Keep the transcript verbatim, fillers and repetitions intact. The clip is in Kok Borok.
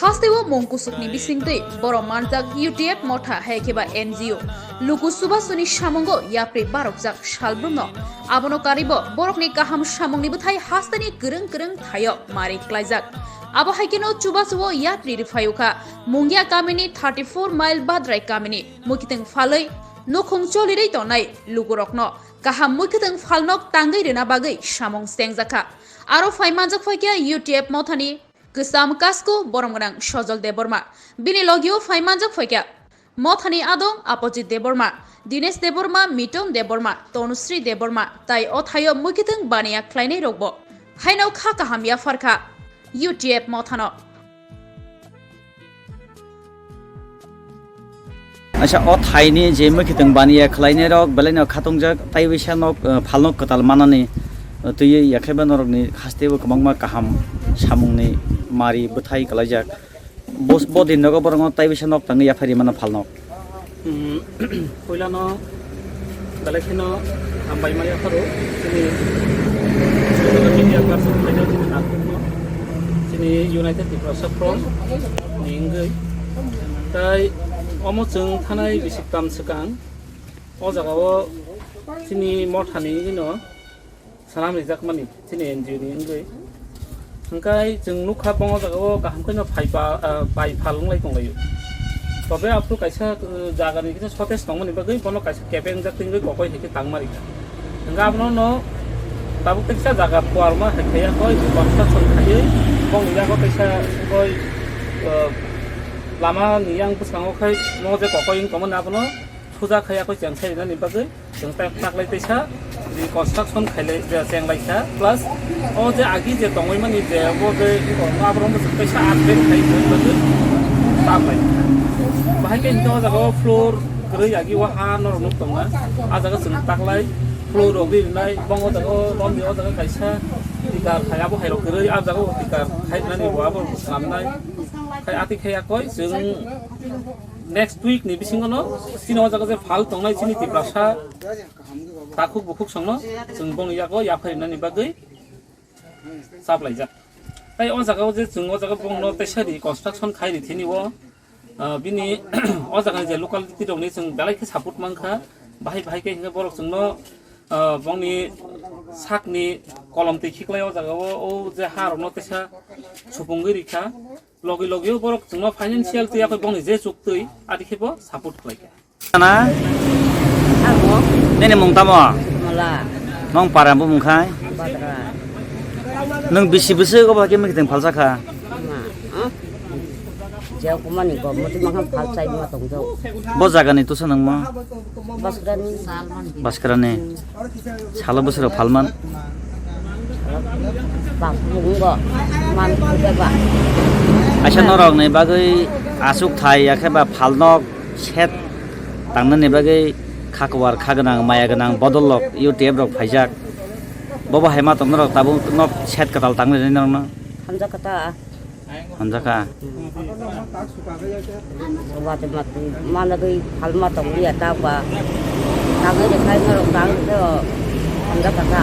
Hasteo mung kusukni bisingtwi borok manjak U T F motha hai khe ba N G O. Luku Subasuni samungo yapri barokjak salbrumno. Abono karibo borokni kaham samungni bwthai hasteni kwrwng kwrwng thaio mari klaijak. Abo hai kheno chubachuo yapri rwphaio kha. Mungia kamini thirty four mile Badrai kamini mwkhitwng phalwi nukhung cholirwi tongnai lukurokno kaham mwkhitwng phalnok tangwi rwna bagwi samung chengjakha. Aro phai manjak phaikha U T F mothani kwcham kasku borom gwnang Sojol Debbarma. Bini logio phai manjak phaikha mothani adong Apojit Debbarma, Dinesh Debbarma, Miton Debbarma, Tanusri Debbarma, tai o thaio mwkhitwng baniya khlainai rokbo. Haino kha kaham yapharkha U T F mothano. Acha, o thaini je mwkhitwng baniya khlainai rok belaino khatungjak, tai bisa nok, eh, phalnok kwtal manani, eh, twiwi yakhaiba norokni hasteo kwbangma kaham samungni mari bwthai kwlaijak. Bos-, bo din nogo borokno tai bisa nok tangwi yaphari mano phalnok. Hmm, puilano belai kheno hambai maya pharo chini social media person khaina chini nakhungno chini United Tiprasa Front ni wngwi. Tai omo chwng thanai bisik tam swkang o jagao chini mothani wngwino sanam rijakmani chini N G O ni wngwi. Hwnkhe chwng nukha, bongni jagao kaham kheno phai pa, ah, pai phal wnglai tonglaio. Tobe aphuru kaisa, uh, jagani kisa shortage tongmani bagwi bono kaisa kebeng jak tingwi kokoi hai khe tangma rikha. Hwnkhe abono no tabuk kaisa jaga phuarma hai khaiya koi construction khaiwi bongni jagao kaisa koi, uh, lama ni yang bwskango khai mo je kokoi wng tongmani abono suja khai yakoi cheng sai rinani bagwi chwng tak, taklai teisa reconstruction khailai, je cheng laisa, plus o je agi je tongwi mani je bo je aborok no chwng teisa upgrade khai rinani bagwi taklai. Bahai khe hinkhe o jaga o floor kwrwi agi o ha norok nuk tongo, a jaga chwng taklai floor rok ri rinai, bong o jaga o romni o jaga kaisa tikar khai abo hai rok kwrwi, a jaga o tikar khai rinani bo abo swnamnai khai ati khai yakoi chwng. Next week ni bisingo no chini o jaga je phal tongnai chini Tiprasa takhuk bukhuk songno chwng bongni yago yaphai rinani bagwi chaplaijak. Tai o jaga o je chwng o jaga bongno teisa ri construction khai ri thini o, ah, bini o jaga ni je locality rok ni chwng belai khe support mankha, bahai bahai khe hinkhe borok chwngno, ah, bongni sakni kolom twi khiklai o jaga o, o je ha rokno teisa supungwi rikha. Logi logi o borok chwngno financial twi yakoi bongni je chuk twi adi khe bo support khlai kha. Na? Amo. Nini mung tamo? Mala. Nong para bumung khai? Badra. Nung bisi bisi ko ba khe mikiteng phalsa kha? Ma. Ah? Jeo kumani ko muti mangam phal chai ma tong jao. Bo jaga ni tusa nang ma? Baskrani. Baskrani. Salo bwswrok phalman. Bak bung go man khe ba. Aisa norok ni bagwi asuk thai ya khe ba phalnok set tangnani bagwi khakwar kha gwnang maya gwnang bodol rok U T F rok phaijak. Bobo hai ma tong norok tabuk nok set kwtal tangwi rwni norokno. Hamjakha ta. Hamjakha. Wati mati mana gwi phalma tong liya ta ba. Tangwi de khai norok tang khe o hamjakha ta.